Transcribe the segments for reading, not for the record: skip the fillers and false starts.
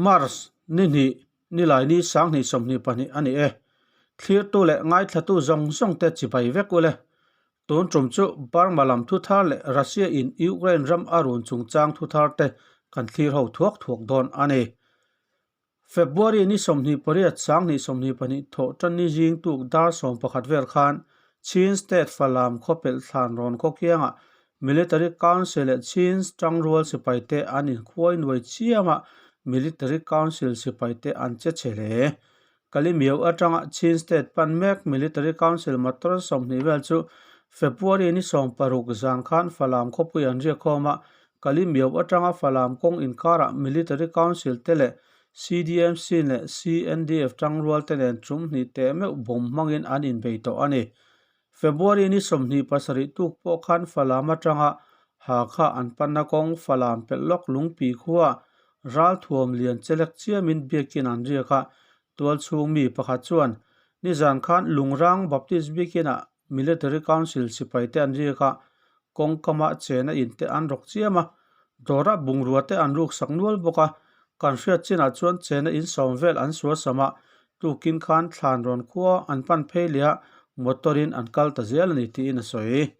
March ni hnih nilai ni 2022 a ni e. Thlirtu leh ngaithlatu zawng zawng te chibai vek ule. Tun tum chu Burma lam thu thar leh Russia in Ukraine ram a run chungchang thu thar te kan thlir ho thuak thuak dawn a ni. February ni 28 2022 thawh tan ni zing tuk dar 11 vel khan Chin State Falam khawpelh thlan rawn khaw kiangah Military Council leh Chin tangrual sipai te an inkhuai nuai chiam a, Military Council sipai te an che chhe hle. Kalimiau atanga Chin State pan mek Military Council motor 20 vel chu February ni 16 zan khan Falam khawpui an riak khawm a, Kalimiau atanga Falam kawng inkarah Military Council te leh CDMC leh CNDF tangrual te nen tum hnih teh meuh bawm hmangin an inbei tawh a ni. February ni 27 tuk pawh khan Falam atanga Hakha an panna kawng Falam pelh lawk Lungpi khua ralthuam lian chelek chiamin biakin an riak a, tualchhung mi pakhat chuan nizan khan Lungrang Baptist biakinah Military Council sipai te an riak a, kawngkama chena in te an rawk chiam a, dawra bungrua te an ruksak nual bawk a, kan hriat chinah chuan chena in sawm vel an suasam a, tukin khan thlan rawn khua an pan phei leh a, motor in an kal ta zel a ni tiin a sawi.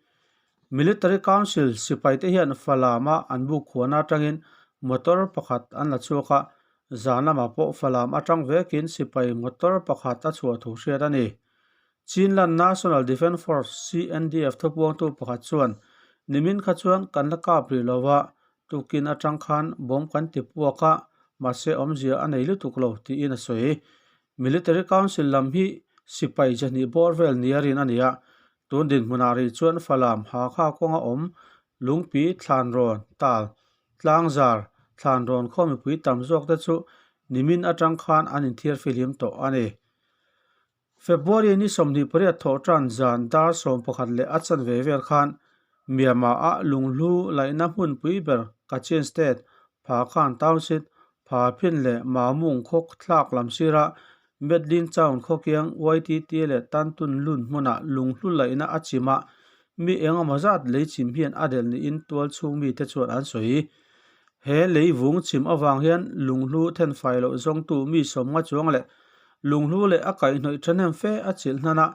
Military Council sipai te hian Falam a an buk khuana atangin motor pakhat an la chhuak a, zan lamah pawh Falam atang vekin sipai motor pakhat a chhuah thu hriat a ni. Chinland National Defence Force, CNDF, thupuangtu pakhat chuan, Nimin kha chuan kan la kap rih lo va, tukin atang khan bawm kan ti puak a, mahse awmzia a nei lutuk lo, tiin a sawi. Military Council lam hi sipai zahnih bawr vel nia rin a ni a, tun dinhmunah rih chuan Falam, Hakha kawnga awm, Lungpi, Thlanrawn, Tal, Tlangzar, Thlanrawn khaw mipui tam zawk te chu nimin atang khan an inthiar fihlim tawh a ni. February ni 28 thawh tan zan dar 11 leh a chanve vel khan Myanmar ah lunghlu laihna hmunpui ber Kachin State, Phakhan Township, Phaphin leh Mamung khaw thlak lam sirah Medlin Town khawkiang YTT leh Tantun lun hmunah lunghlu laihna a chim a, mi engemaw zat lei chim hian a delh niin tual chhung mite chuan an sawi. He lei vung chim avang hian lunghlu thenfai loh zawngtu mi 50 chuang leh Lunghlu leh a kaihhnawih thahnem fe a chilh hnan a,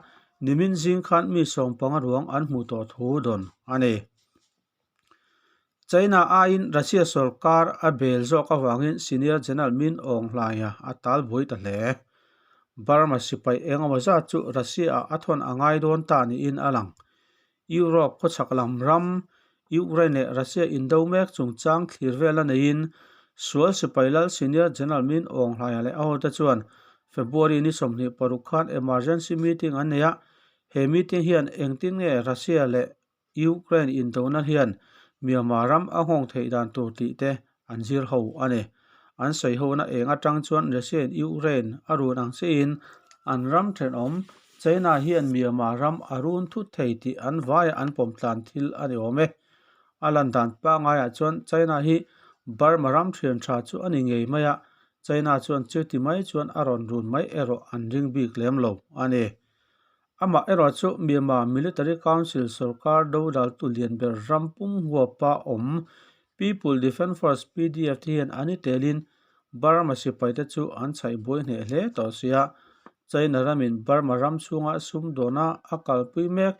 nimin zing khan mi 15 ruang an hmuh tawh thu dawn a ni. China aiin Russia sorkar a bel zawk avangin Senior General Min Aung Hlaing-a a tal buai ta hle. Burma sipai engemaw zat chu Russia-ah a thawn a ngai dawn ta niin a lang. Europe khawchhak lam ram, Ukraine leh Russia indo mek chungchang thlir vel a neiin sual sipai lal Senior General Min Aung Hlaing leh a hote chuan February ni 26 khan emergency meeting an nei a, he meeting hian engtin nge Russia leh Ukraine indona hian Myanmar ram a nghawng theih dan tur tih te an zir ho a ni. An sawi hona eng atang chuan Russia in Ukraine a run ang chiahin an ram thenawm China hian Myanmar ram a run thut thei tih an vaia an pawm tlan thil a ni awm e. A lan dan pangaiah chuan China hi Burma ram thian tha chu a ni ngei mai a, China chuan chuti mai chuan a rawn run mai erawh an ring bik lem lo a ni. Amah erawh chu Myanmar Military Council sorkar dodaltu lian ber ram pum huapa awm People Defence Force, PDF, te hian an i telin Burma sipaite chu an chhaih buai hneh hle tawh sia. China ramin Burma ram chhunga sumdawna a kalpui mek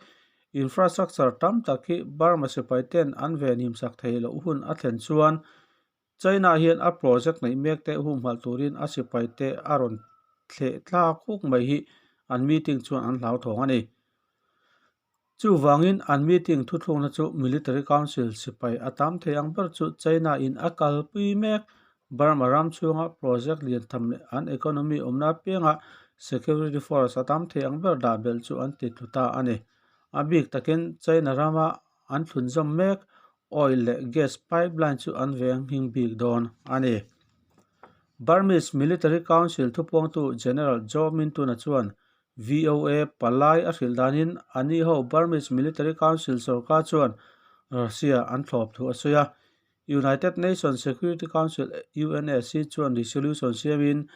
infrastructure tam tak hi Burma sipaiten an venhimsak theih loh hun a thlen chuan China hian a project neih mek te humhalh turin a sipai te a rawn thleh thlak huk mai hi an meeting chuan an hlauthawng a ni. Chuvangin an meeting thuthlukna chu Military Council sipai a tam thei ang ber chu China in a kalpui mek Burma ram chhunga project lian tham leh an economy awmna apianga security force a tam thei ang ber dah belh chu an ti tlu ta a ni. A bik takin China rama an thlunzawm mek oil leh gas pipeline chu an veng hing bik dawn a ni. Burmese Military Council thupuangtu General Zaw Min Tun-a chuan VOA palai a hrilh danin a ni ho Burmese Military Council sorkar chuan Russia an thlawp thu a sawi a. United Nations Security Council, UNSC, chuan resolution siamin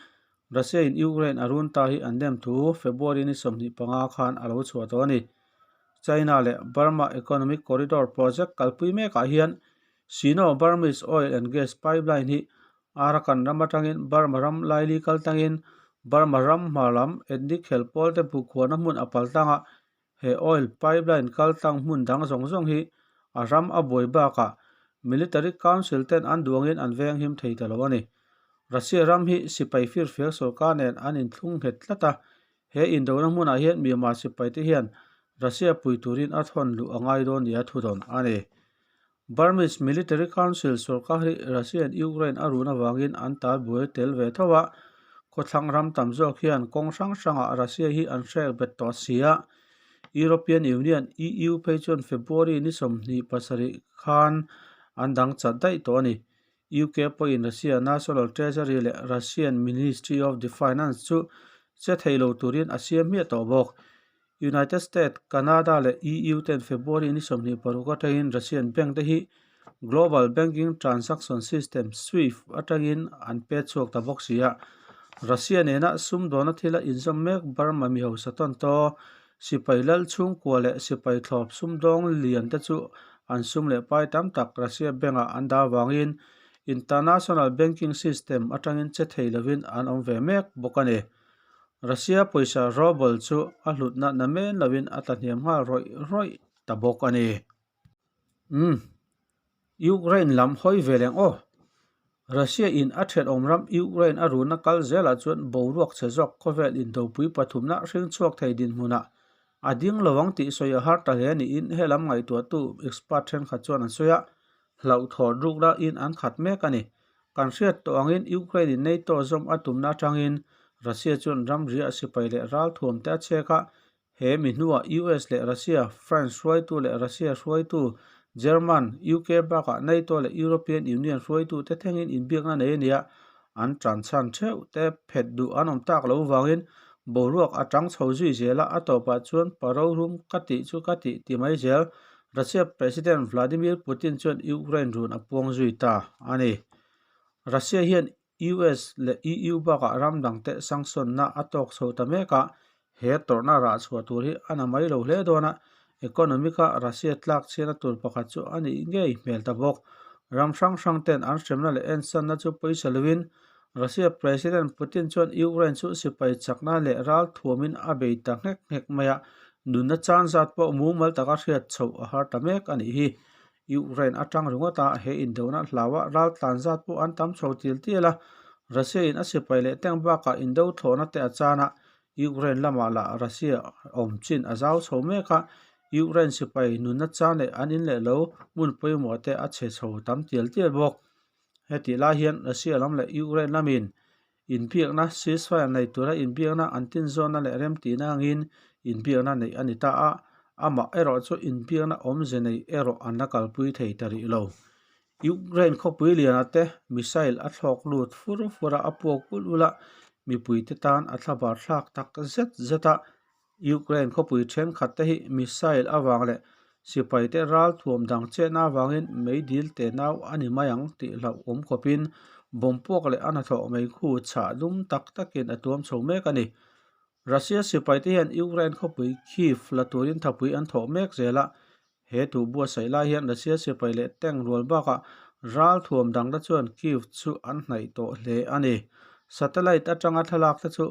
Russia in Ukraine a run ta hi an dem thu February ni 25 khan a lo chhuah tawh a ni. China leh Burma Economic Corridor project kalpui mekah hian Sino-Burmese Oil and Gas Pipeline hi Arakan ram atangin Burma ram laili kal tangin Burma ram hmar lam ethnic hel pawl te bu khuarna hmun a pal tanga he oil pipeline kal tlang hmun dang zawng zawng hi a ram a buai bakah Military Council ten an duangin an veng him thei ta lo a ni. Russia ram hi sipai firfiak sorkar nen an inthlung nghet tlat a, he indona hmunah hian Myanmar sipaite hian Russia pui turin a thawn luh a ngai dawn nia thudawn a ni. Burmese Military Council sorkar hi Russia in Ukraine a run avangin an tal buai tel ve tho a, khawthlang ram tam zawk hian kawng hrang hrangah Russia hi an hrek bet tawh si a. European Union, EU, phei chuan February ni 27 khan an dang chat daih tawh a ni. UK pawhin Russia National Treasury leh Russian Ministry of the Finance chu che thei lo turin a siam hmiah tawh bawk. United States, Canada leh EU ten February ni 26 atangin Russian bank te hi Global Banking Transaction System, SWIFT, atangin an pet chhuak ta bawk si a. Russia nena sumdawna thila inzawm mek Burma mi hausa tawn taw, sipai lal chhungkua leh sipai thlawp sumdawng lian te chu an sum leh pai tam tak Russia bank ah an dah avangin International Banking System atangin che thei lovin an awm ve mek bawk a ni. Russia pawisa Ruble chu a hlutna namen lovin a tlahniam nghal rawih rawih ta bawk a ni. Umm. Ukraine lam hawi ve leng aw. Russia in a thenawm ram Ukraine a runa kal zelah chuan boruak chhe zawk khawvel indopui pathumna hring chhuak thei dinhmunah a ding lo ang tih sawi a har ta hle niin helam ngaihtuahtu expert thenkhat chuan an sawi a, hlauhthawn rukna in an khat mek a ni. Kan hriat tawh angin Ukraine in NATO zawm a tumna atangin Russia chuan ramriah sipai leh ralthuam te a chhek a, He mi hnuah US leh Russia, France hruaitu leh Russia hruaitu, German, UK bakah NATO leh European Union hruaitu te thlengin inbiakna nei a nia, an tan chhan theuh te phet duh an awm tak lo vangin boruak a tang chho zui zel a, a tawpah chuan parorum ka tih chu ka tih ti mai zel, Russia President Vladimir Putin chuan Ukraine run a puang zui ta a ni. Russia hian US leh EU bakah ram dangte sanction-na a tawk chho ta mek a, he tawrhna rah chhuah tur hi a na mai lo hle dawn a, economic-a Russia tlak chhiatna tur pakhat chu a nih ngei hmel ta bawk. Ram hrang hrang ten an hremna leh ensanna chu pawisa lovin Russia President Putin chuan Ukraine chu sipai chakna leh ral thuamin a bei ta nghek nghek mai a, nunna chan zat pawh mumal taka hriat chhoh a har ta mek a nih hi. Ukraine atang ringawt a, he indona hlaua ral tlan zat pawh an tam chho tial tial a, Russia in a sipai leh tank bakah indo thlawhna te a chan a, Ukraine lamah lah Russia awm chin a zau chho mek a, Ukraine sipai nunna chan leh an in leh lo hmun pawimawh te a chhe chho tam tial tial bawk. Hetih lai hian Russia lam leh Ukraine lamin inbiakna ceasefire nei tura inbiakna an tinzawnna leh remtihna angin inbiakna neih a ni ta a, amah erawh chu inbiakna awmze nei erawh an la kalpui thei ta rih lo. Ukraine khawpui lianah te missile a thlawk lut fur fur a, a puak ulh ulh a, mipuite tan a thlabar thlak tak zet zet a, Ukraine khawpui thenkhat te hi missile avang leh sipaite ralthuam dang chetna avangin meidil te nau a ni mai ang tih hlauhawm khawpin bomb puak leh a hnathawh meikhu chhah dum tak takin a tuam chho mek a ni. Russia sipaite hian Ukraine khawpui Kyiv la turin thapui an thawh mek zel a, He thu buatsaih lai hian Russia sipai leh tank rual bakah ralthuam dangte chuan Kyiv chu an hnaih tawh hle a ni. Satellite atanga thlalak te chu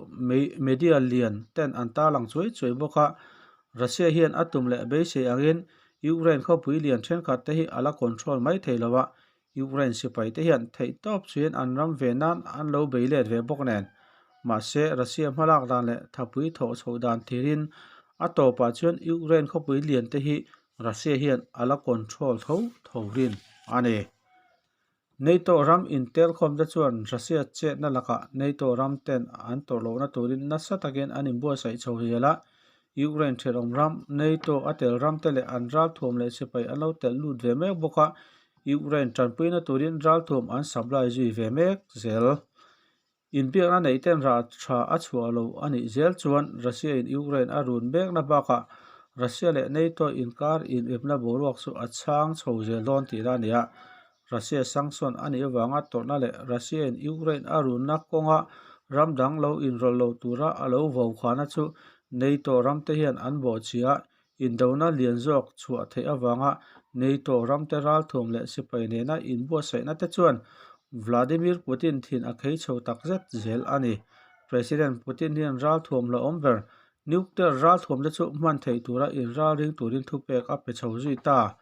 media lian ten an tarlang chuai chuai bawk a. Russia hian a tum leh beisei angin Ukraine khawpui lian thenkhat te hi a la control mai thei lo a, Ukraine sipai te hian theihtawp chuin an ram ve nan an lo bei let ve bawk nen. Mahse, Russia hmalak dan leh thapui thawh chhoh dan thirin a tawpah chuan Ukraine khawpui lian te hi Russia hian a la control tho tho rin a ni. NATO ram intelkhawm te chuan Russia chetna lakah NATO ram ten an tawrh lohna turin nasa takin an inbuatsaih chho zel a, Ukraine thenawm ram NATO a tel ram te leh an ralthuam leh sipai an lo telh lut ve mek bawk a, Ukraine tanpuina turin ralthuam an supply zui ve mek zel. Inbiakna neih ten rah tha a chhuah lo a nih zel chuan Russia in Ukraine a run mekna bakah Russia leh NATO inkar inepna boruak chu a chhang chho zel dawn tihna a ni a. Russia sanction a nih avanga tawrhna leh Russia in Ukraine a runna kawnga ram dang lo inrawlh lo tura a lo vokhana chu NATO ramte hian an bawhchhia a, Indona lian zawk chhuah theih avanga NATO ramte ralthuam leh sipai nena inbuatsaihna te chuan Vladimir Putin thin a khei chho tak zet zel a ni. President Putin hian ralthuam hlauhawm ber nuclear ralthuam te chu hman theih tura inralring turin thupek a pe chho zui ta.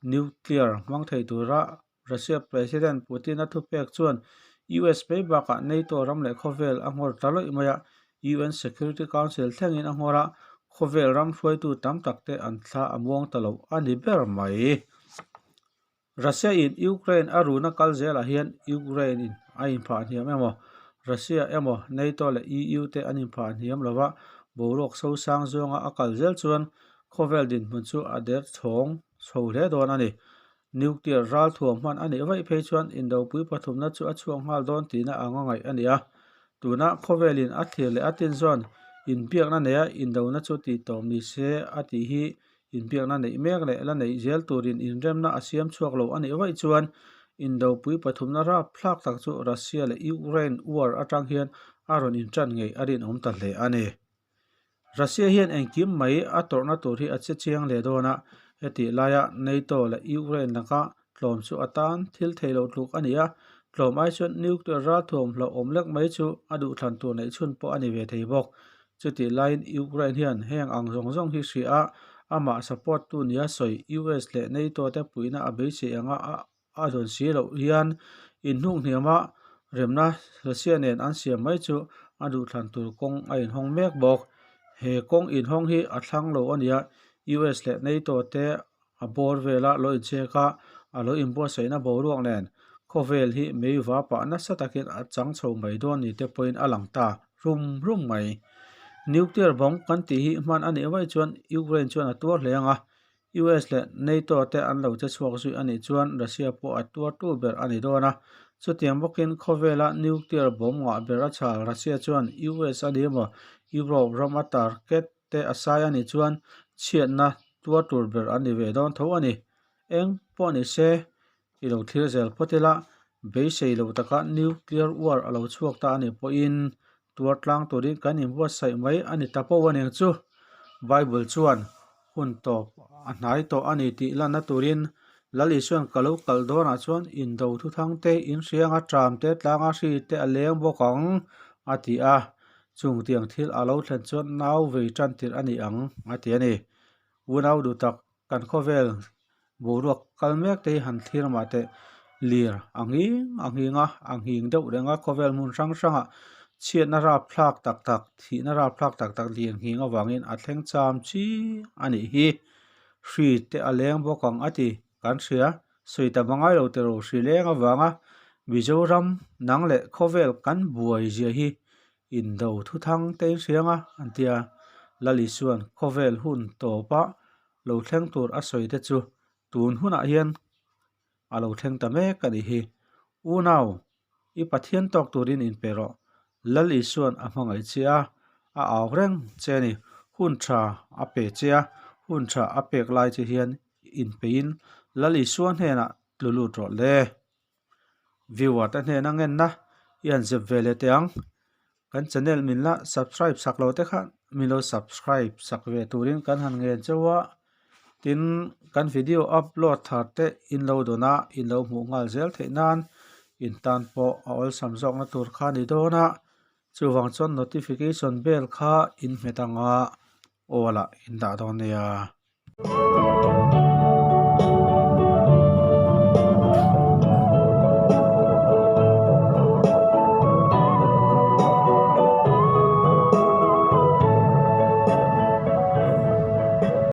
Nuclear hmang thei tura Russia President Putin-a thupek chuan US mai bakah NATO ram leh khawvel a nghawr ta lawih mai a, UN Security Council thlengin a nghawr a, khawvel ram hruaitu tam tak te an thla a muang ta lo a ni ber mai. Russia in Ukraine a runa kal zelah hian Ukraine in a inphah hniam emaw, Russia emaw NATO leh EU te an inphah hniam lova boruak sosang zawnga a kal zel chuan khawvel dinhmun chu a der chhawng chho hle dawn a ni. Nuclear ralthuam hman a nih vaih phei chuan indopui pathumna chu a chhuak nghal dawn tihna anga ngaih a ni a. Tuna khawvelin a thlir leh a tin zawn inbiakna neia indona chu tihtawm ni se a tih hi inbiakna neih mek leh la neih zel turin inremna a siam chhuak lo a nih vaih chuan indopui pathumna rapthlak tak chu Russia leh Ukraine war atang hian a rawn intan ngei a rinawm ta hle a ni. Russia hian engkim mai a tawrhna tur hi a che chiang leh dawn a, hetih laia NATO leh Ukraine laka tlawm chu a tan thil theih loh tluk a ni a, tlawm ai chuan nuclear ralthuam hlauhawm lek mai chu a duhthlan tur neih chhun pawh a ni ve thei bawk. Chutih laiin Ukraine hian heng ang zawng zawng hi hria a, amah support tu nia sawi US leh NATO te puihna a beisei anga a a dawn si loh hian inhnuk hniama remna Russia nen an siam mai chu a duhthlan tur kawng a inhawng mek bawk. He kawng inhawng hi a thlang lo a nia, US leh NATO te a bawr vela lo inchek a, a lo inbuatsaihna boruak nen khawvel hi mei va pah nasa takin a chang chho mai dawn ni te pawhin a lang ta rum rum mai. Nuclear bomb kan tih hi hman a nih vaih chuan Ukraine chuan a tuar hle ang a, US leh NATO te an lo che chhuak zui a nih chuan Russia pawh a tuartu ber a ni dawn a. Chutiang bawkin khawvela nuclear bomb ngah ber a chhal Russia chuan US a ni emaw Europe ram a target te a sai a nih chuan chhiatna tuar tur ber an ni ve dawn tho a ni. Eng pawh ni se i lo thlir zel phawt ila, beisei lo taka nuclear war a lo chhuak ta a nih pawhin tuar tlang turin kan inbuatsaih mai a ni ta pawh a ning chu. Bible chuan hun tawp a hnai tawh a ni tih lanna turin Lal Isuan ka lo kalh dawnah chuan indo thuthang te, inhrianga ṭam te, tlanga hri te a leng bawk ang a ti a. Chung tiang thil a lo thlen chuan nau vei tan tirh a ni ang a ti a ni. Unau duh tak Kan khawvel boruak kal mek te hi han thlir mah teh lir a nghing a nghing a, a nghing deuh reng a, khawvel hmun hrang hrangah chhiatna rapthlak tak tak thihna rapthlak tak tak lir nghing avangin a thleng cham chi a nih hi. Hri te a leng bawk ang a ti kan hria, sawi ta hma ngai lo tiro hri leng avanga Mizoram nang leh khawvel kan buai zia hi Indo thuthang te in hriang a, an ti a. Lal Isuan khawvel hun tawpa lo thleng tur a sawi te chu tun hunah hian a lo thleng ta mek a nih hi. Unau, i Pathian tawk turin inpe rawh. Lal Isuan a hmangaih che a, a au reng che a ni. Hun tha a pe che a, hun tha a pek lai che hian inpeiin Lal Isua hnenah tlu lut rawh le. Viewer te hnena ngenna i han zep ve leh teh ang. Kan channel min la subscribe sak lo te kha min lo subscribe sak ve turin kan han ngen chauh a. Tin, kan video upload thar te in lo dawn a, in lo hmuh nghal zel theih nan in tan pawh a awlsam zawkna tur kha a ni dawn a. Chuvang chuan notification bell kha in hmet anga aw lah in dah dawn nia.